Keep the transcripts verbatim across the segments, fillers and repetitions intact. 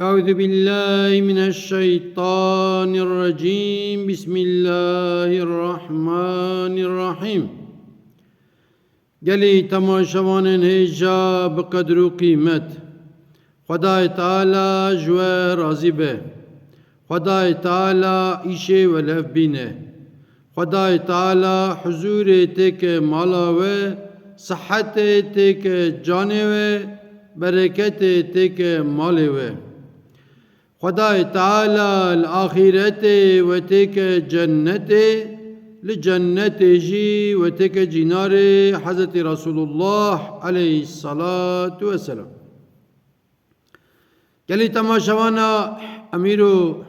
أعوذ بالله من الشيطان الرجيم. بسم الله الرحمن الرحيم. Gelî temaşevanên hêja bi qedir û qîmet. Xwedayê Teala ji we razî be. Xwedayê Teala îşê we li hev bîne. Xwedayê Teala huzûrê têke mala we, sihetê têke canê we, bereketê têke malê we. Xwedayê Teala li axîretê we têke cennetê, li cennetê jî we têke cînarê Hezretî Resulullah aleyhissalatu vesselam. Gelî temaşevana em îro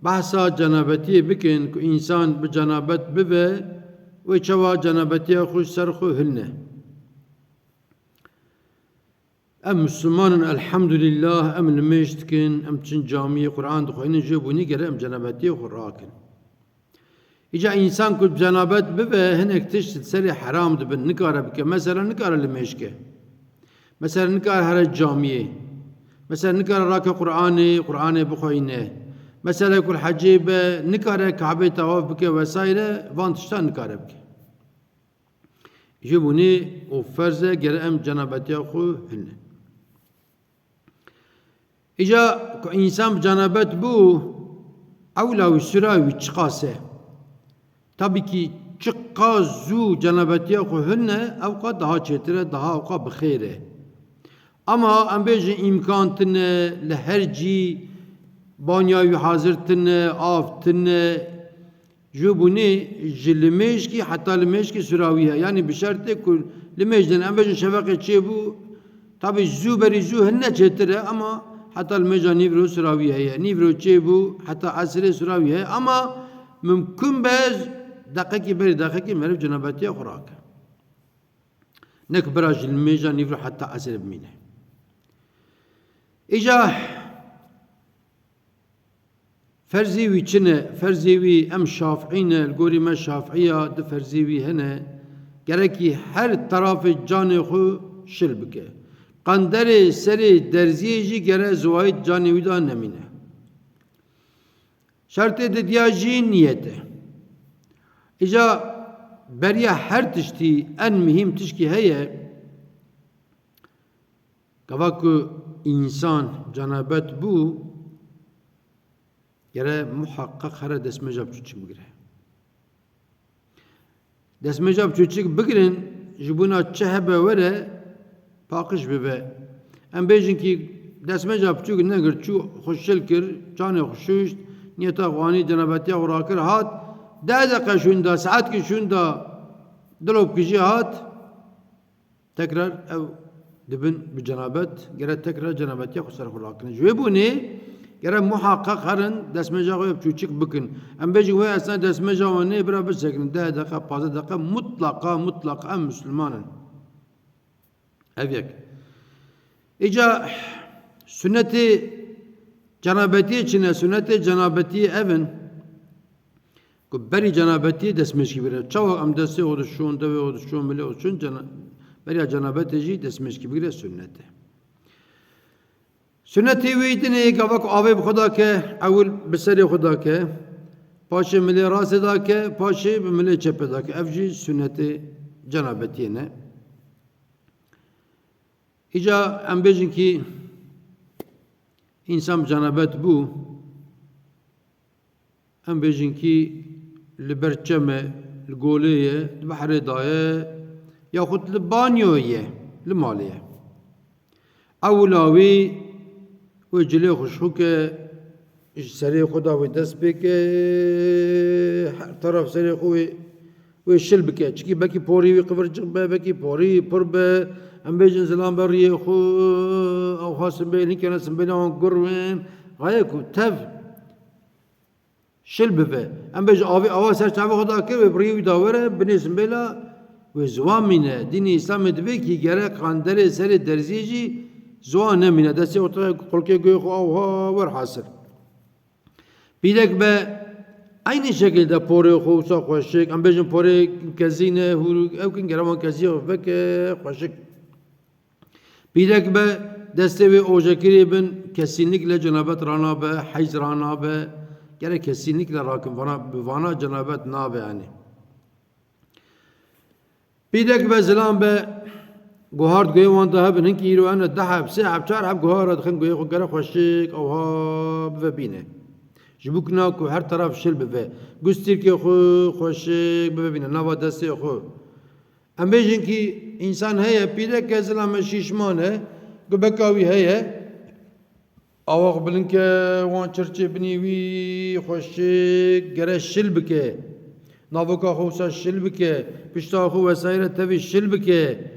behsa cenabetiyê bikin ku însan bi cenabet bibe, wê çawa cenabetiya xwe ji ser xwe hilne. Em Misliman in, elhamdulillah, em nimêj dikin, em diçin camiyê, Quran dixwînin, jê bûnî gere em cenabetiyê xwe rakin. Îca însan ku cenabet bibe, hinek tişt li serê heram dibin, nikare bike. Mesela nikare limêj ke. Mesela nikare here camiyê. Mesela nikare rake Qur'anê, Qur'anê bixweyne. Mesela ku li hecê be, nikare Kabê tawaf bike vesaire, van tiştan nikare bike. Ji bûnê û ferz e gere em cenabetiya xwe hilne. Îca ku însan bi cenabet bû, ewla wî sura wî çiqas e. Tabî kî çiqas zû cenabetiya xwe hilne, ewqa daha çêtir e, daha ewqa bi xêr e. Ama em bêjin îmkan tune, li her cî banya wî hazir tune, av tune, Ji bûnê ji limêjkî heta limêjkî sura wî heye. Yanî bi şertê ku limêj din, em bêjin şeveqê çêbû, tabî zû berî zû hine çêtir e, ama heta limêja nîvro sura wî heye. Nîvro çêbû, heta esirê sura wî heye. Ama mimkun be deqekî berî deqekî meriv cenabetiya xwe rake. Ne ku bira ji limêja nîvro heta esirê bimîne. Îca Ferzê wî çi ne? Ferzê wî, em şafîî ne, li gorî me şafîî ya, du ferzê wî hene. Gerekî her terafê canê xwe şil bike. Qenderê serê derziyê jî gere ziwayî canê wî de nemîne. Şertê didiya jî niyet e. Îca beriya her tiştî en muhîm tişkî heye, Gava ku însan cenabet bû, gere muheqeq here destmêja bi çûçik bigire. Destmêja bi çûçik bigirin, ji bona çi hebe were, paqij bibe. Em bêjin kî destmêja biçûk negir, çû xwe şil kir, canê xwe şûşt, niyeta xwe anî, cenabetiya xwe rakir, hat, deh deqe şûn da, saetkî şûn da, dilopkijî hat, Tekrar ew dibin bi cenabet, gere tekrar cenabetiya xwe ser xwe rakin. Ji wê bûnê gere muheqeq herin destmêja xwe bi çûçik bikin. Em bêjin wê esna destmêja wan nê bira bisekinin. Deh deqe, pazdeh deqe mutlaqa, mutlaqa em Misliman in. Ev yek. Îca sunetê cenabetiyê çi ne? Sunetê cenabetiyê ev in. Ku berî cenabetiyê destmêjkî bigire. Çawa em destê xwe dişon, devê xwe dişon, milê xwe dişon, cena-, beriya cenabetê jî destmêjkî bigire sunnet e. Sunnetê wê dinê gava ku avê bi xwe dake, ewil bi serê xwe dake, paşê milê rastê dake, paşê bi milê çepê dake. Ev jî sunnetê cenabetiyê ne. Îca em bêjin kî însan bi cenabet bû, Em bêjin kî li ber çem e, li golê ye, di behrê de ye, yaxud li banyo ye, li malê ye. Ewla wî wê cilê xwe ji xwe ke, ji serê xwe de wê dest pê ke, her teraf serê xwe wê, wê şil bike. Çikî belkî porî wî qivircix be, belkî porî pir be, em bêjin zilam be riyê xwe, ew ha simbêl, hinkene simbêla wan gur wên. Gaye ku tev şil bibe. Em bêjin avê awa ser çavê xwe da kir, wê bi riyê wî da were, binê simbêla wê ziwan mîne. Dînê Îslamê dibê kî gere qanderê serê derziyê jî ziwan nemîne. Destê xwe, qulkê guhê xwe aw ha, werhasil. Pîrek be, eynî şekil de porê xwe wisa xweşik, em bêjin porê kezî ne, hûrûk, ew kin gere wan kezî xwe veke xweşik. Pîrek be, Destê wê ojekirî bin, kesinlikle cenabet ranabe, heyz ranabe. Gerek kesinlikle rakin, vana, bi vana cenabet nabe yani. Pîrek be, zilam be, guhar di guhê wan de hebin, hinkî îro hene deh heb, sê heb, çar heb guhar re dixin guhê xwe, gere xweşik, ewha bive bîne. Ji bo ku na ku her taraf şil bive. Gustîrkê xwe xweşik bive bîne, nava destê xwe. Em bêjin kî însan heye, pîrek e, zilam e, şîşman e, gubeka wî heye. Awa xwe bilind ke, wan çirçê binî wî xweşik gere şil bike. Navoka xwe wisa şil bike. Pişta xwe wesayîre tevî şil bike.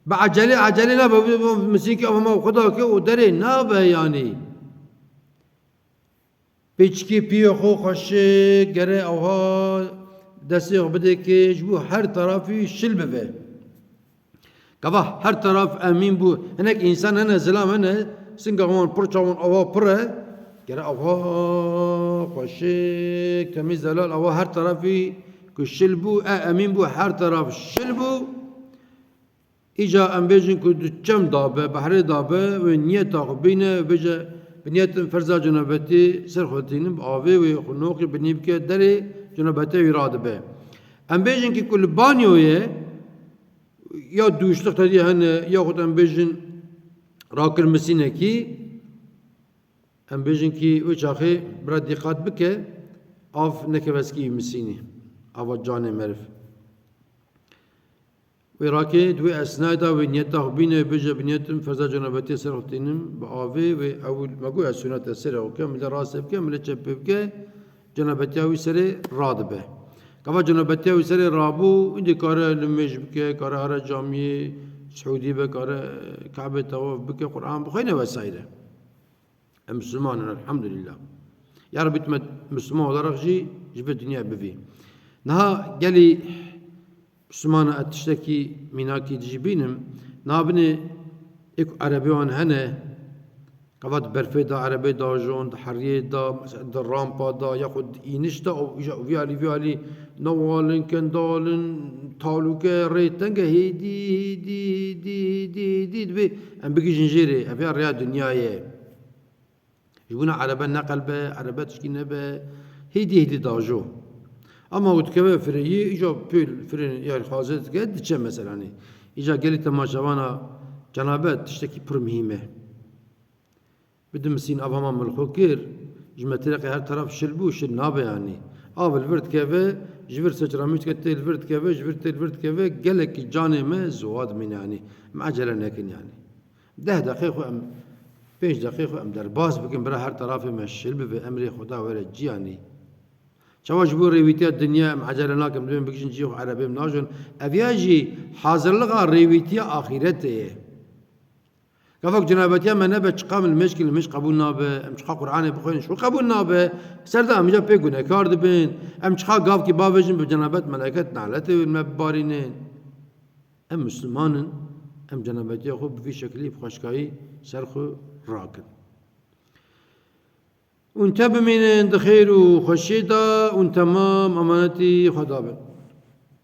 Bi ecelê, ecelê nabe, bi, bi, misînkî ava ma xwe da ke û derê nabe yanî. Pêçikê piyê xwe xweşik gere ewha destê xwe bide ke ji bo her tarafî şil bibe. Gava her taraf emîn bû. Hinek însan hene, zilam hene, singa wan pir, çawan awa pir e. Gere awa xweşik, temîz, zelal, awa her tarafî ku şil bû, e, emîn bû, her taraf şil bû. Îca em bêjin ku di çem dabe, behrê dabe, wê niyeta xwe bîne, bêje, bi niyetin ferza cenabetî ser xwe tînim, bi avê wê xwe noqî binî bike, derê cenabetê wî radibe. Em bêjin ki ku li banyoyê, ya dûşlik tedî hene, yaxud em bêjin rakir misînekî, em bêjin ki wê çaxê bira dîqat bike, av nekeve eskî misînî, ava canê meriv. Wê rakê di wê esnayê de wê niyeta xwe bîne, bêje, bi niyetim ferza cenabetiyê ser xwe tînim, bi avê wê ewil me got ez sûnete serê xwe kem, milê rastê bike, milê çepê bike, cenabetiya wî serê radibe. Gava cenabetiya wî serê rabû, îndî kare limêj bike, kare here camiyê Siûdî be, kare Kabê tewaf bike, Quran bixwîne vesaire. Em Müslüman in, elhamdülillah. Ya Rabbi, tu me Müslüman olarak jî ji vê dinyayê bivî. Niha gelî Müslüman e, tiştekî mînakî dijî bînim. Niha binê ê ku erebê wan hene, gava di berfê de erebê dajon, di heriyê de, mesela di rampa de, yaxud di îniş de, û îja vî alî, vî alî newalin, kendalin, talûke, rê teng e, hêdî, hêdî, hêdî, hêdî, hêdî, dibê em bigihîjin jêrê, ev ya rêya dinyayê ye. Ji bona erebe neqel be, erebe tişkî nebe, hêdî hêdî dajo. Ama ku dikeve firê yê, îca pêl firê ya xazê dike, diçe mesela nê. Îca gelî temaşevana cenabet tiştekî pir muhîm e. Bi dimisîn av hema min li xwe kir, ji me têreqê her teraf şil bû, şil nabe yanî. Av li vir dikeve, ji vir seçramî dike, tê li vir dikeve, ji vir tê li vir dikeve, gelekî canê me ziwa dimîne yanî. Em ecele nekin yanî. Deh deqê xwe em, pênc deqê xwe em derbas bikin, bira her tarafê me şil bibe, emrê Xweda were cî yanî. Çawa ji bo rêwîtiya dinya em ecele nakin, dibên bigihîjin cihê xwe, erebê em najon. Ev ya jî hazirlixa rêwîtiya axîretê ye. Gava ku cenabetiya me nebe, çiqa min limêj kin, limêj qebûl nabe, em çiqa Qur'anê bixwînin, ji xwe qebûl nabe. Ser de em îca pê gunekar dibin. Em çiqa gavkî bavêjin, bi cenabet meleket naletê me bibarînin. Em Müslüman in, em cenabetiya xwe bi vî şekilî, bi xweşkayî ser xwe rakin. Hûn te bimînin di xêr û xweşiyê de, hûn temam emanetî Xweda bin.